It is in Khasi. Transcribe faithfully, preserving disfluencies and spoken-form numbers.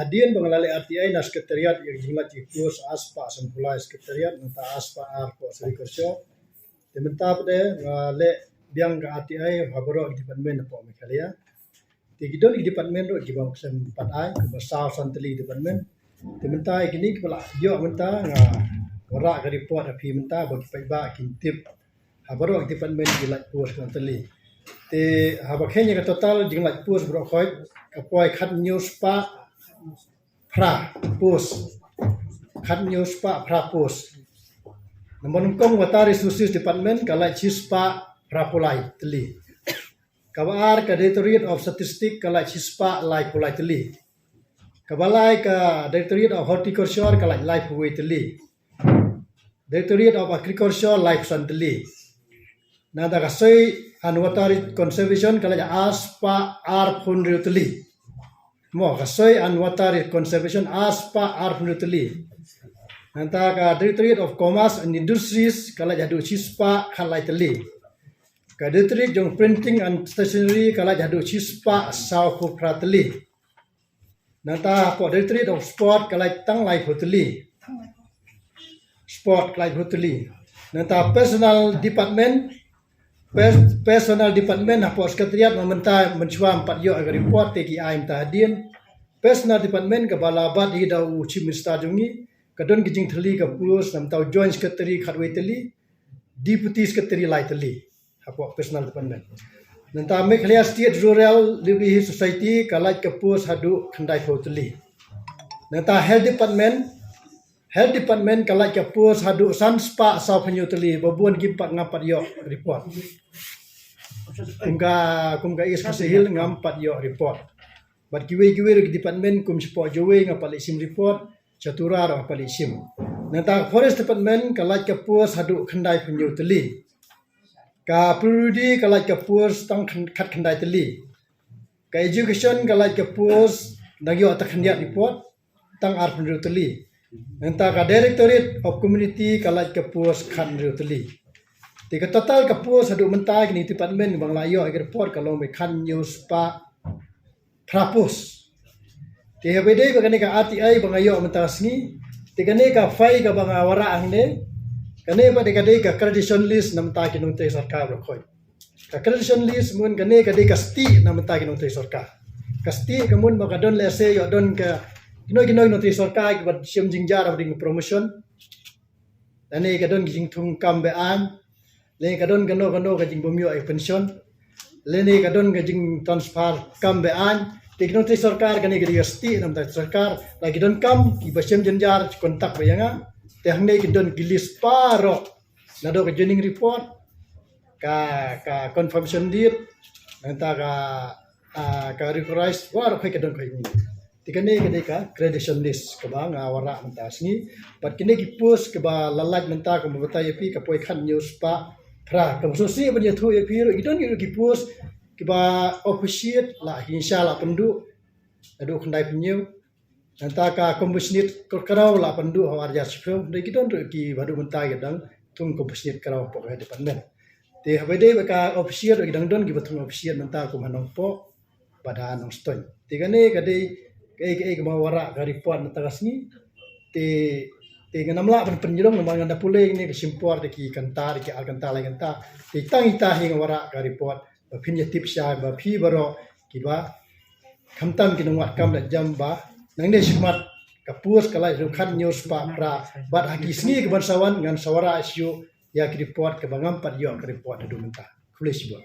Hadien ba nga la leh R T I na Secretariat ïa ka jinglait ki post ar spah sanphew lai Secretariat, nangta ar spah ar hapoh Sri Korsor. Te mynta pat de nga leh biang ka R T I ha baroh ki department hapoh Meghalaya. Te ki don ki department ruh kiba khlem pat ai, kiba saw san tylli department. Te mynta ïa kine kiba la ïoh mynta nga wanrah ka report ha phi mynta ba ki paidbah kin tip ha baroh ki department ki lait post ki san tylli. Te haba kheiñ ïa ka total jinglait post baroh khoit ka poi khathynñiew spah phra post. Khathynñiew spah phra post. Namar nyngkong Water Resources Department ka lait shi spah phraphew lai tylli. Kaba ar ka Directorate of Statistics ka lait shi spah laiphew lai tylli. Kaba lai ka Directorate of Horticulture ka lait laiphew wei tylli. Directorate of Agriculture laiphew san tylli. Nangta ka Soil and Water Conservation ka lait ar spah arphew hynriew tylli. Mo, ka Soil and Water Conservation ar spah arphew hynriew tylli. Nangta ka Directorate of Commerce and Industries ka lait haduh shi spah khatlai tylli. Ka Directorate jong Printing and Stationery ka lait haduh shi spah sawphew phra tylli. Nangta hapoh Directorate of Sport ka lait tang laiphew tylli. Sport ka laiphew tylli. Nangta Personnel Department, pers-, Personnel Department hapoh Secretariat ma mynta mynshuwa ngam pat ïoh ïa ka report te ki ai mynta hadien. Personnel Department kaba la bat hi da u Chief Minister jong ngi, ka don ki jingthylli ka post, nangta u Joint Secretary khatwei tylli, Deputy Secretary lai tylli hapoh Personnel Department. Nangta Meghalaya State Rural Livelihood Society ka lait ka post haduh khyndaiphew tylli. Nangta Health Department, Health Department ka lait ka post haduh san spah sawphew hynñiew tylli, ba bun kim pat, ngam pat ïoh report. Kum ka, kum ka East Khasi Hills ngam pat ïoh report. Bad kiwei kiwei ruh ki department kum shapoh Jowai ngam pat leit shim report, sha Tura ruh ngam pat leit shim. Nangta Forest Department ka lait ka post haduh khyndaiphew hynñiew tylli. Ka P W D ka lait ka post tang khyn-, khatkhyndai tylli. Ka Education ka lait ka post, dang ïoh tang khyndiat report, tang arphew hynriew tylli. Nangta ka Directorate of Community ka lait ka post khathynriew tylli. Te ka total ka post haduh mynta kine ki department ba nga la ïoh ïa ka report ka long ba khathynñiew spah phra post. Te haba dei ba kane ka R T I ba nga ïoh mynta ka sngi, te kane ka file kaba nga wanrah hangne, kane pat de ka dei ka gradation list na bynta ki nongtrei sorkar baroh khoit. Ka gradation list mut kane ka dei ka stieh na bynta ki nongtrei sorkar. Ka stieh ka mut ba ka don lehse ïoh don ka kino kino ki nongtrei sorkar kiba shim jynjar hapdeng promotion. Lane ka don ka jingthung kam be-aiñ. Lane ka don kano kano ka jingbym ïoh ïa ka pension. Lane ka don ka jingtransfer kam be-aiñ. Te ki nongtrei sorkar kane ka dei ka stieh na bynta sorkar. La ki donkam kiba shim jynjar ki contact beit ïa nga. Te hangne ki don ki list baroh. Naduh ka joining report, ka, ka confirmation deed, nangta ka, ah, ka recognize, baroh khoit ka don khoit ngi. Te kane ka dei ka gradation list kaba nga wanrah mynta ka sngi. Bad kine ki post kiba la lait mynta kumba batai ïa phi ka poi khathynñiew spah phra. Kaba sngewsih ban ïathuh ïa phi ruh ki don ki post kiba officiate la hi sha la pynduh haduh khyndaiphew hynñiew. Nangta ka compassionate kyrkhu la pynduh ha ar hajar shiphew, dei ki don ruh kiba haduh mynta ki dang thung compassionate kyrkhu hapoh ka department. Te haba dei ba ka officiate ruh ki dang don kiba thung officiate mynta kum ha Nongpoh bad ha Nongstoiñ. Te kane ka dei kaei kaei kaba wanrah ka report mynta ka sngi. Te, te ngam lah ban pynjrong namar nga da pule ne ka shim por te ki kynta, te ki ar kynta lai kynta. Te tang ita hi nga wanrah ka report ba phin ïa tip sha ba phi baroh kiba khamtam ki nongwad kam leh jam ba nangne shakhmat ka post ka lait haduh khathynñiew spah phra bad ha ki sngi kiban sa wan ngan sa wanrah shuh ïa ki report kaba ngam pat ïoh ka report haduh mynta. Khublei shibun.